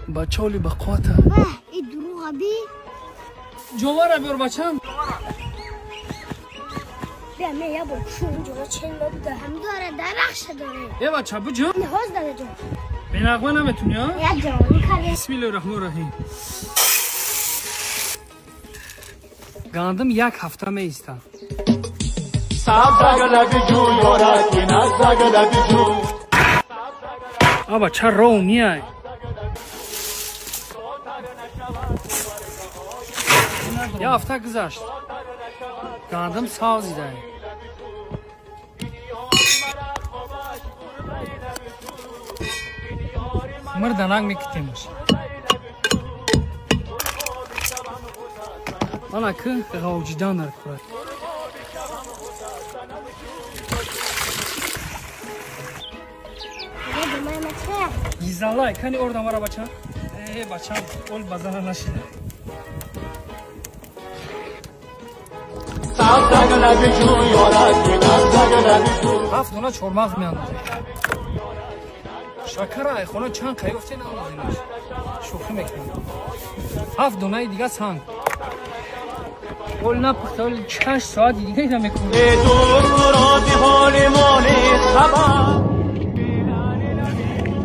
Бача оли ба қуввата. Ваҳ, и дурӯға би. Ҷовара биёр, бачам. Бия, ме я бор чун ҷова чен буда. Ҳам дора дарахша дора. Э, бача, буҷо. Ниҳоз, дадаҷон. Бенағма наметуни, а? Як ҷавонӣ кардем. Бисмиллоҳи раҳмони раҳим. Гандум як ҳафта меистад. А, бача, ров миай. Як ҳафта гузашт. Гандум савзидай. Мирданак мекитемаш. Ана ки ғавҷидан дар курад. Гизалай, кани орда мара, бача. Э, бачам, ол базара нашида. Ҳафт дона чормағз меандозем. Шакара айхона чанд қай ёфте, наандоземаш. Шӯхӣ мекунем. Ҳафт донаи дига санг. Ол напухта, оли 6 соати дига ира мекунем.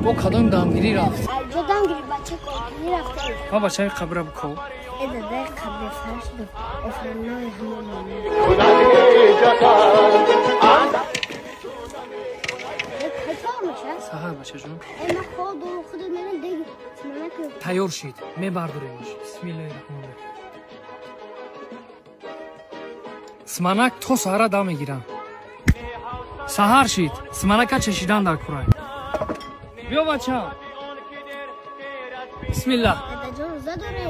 Бо кадом дамгирӣ рафт? Ҷо дамгирӣ, бача коркунӣ рафта. Ма, бачаи, қабра биков. Э, дадаи, қабри фарш буд. Офарнои ҳамон. Саҳар, бачаҷон. Э, ма хоб дорам, худат мерам деги. Симанак. Тайёр шид, мебардоремаш. Бисмиллоҳи раҳмони раҳим. Симанак то саҳара дам мегирам. Саҳар шид, симанака чашидан дар курай. Биё, бача, бисмиллаҳ. Дадаҷон, рӯза дорӣ?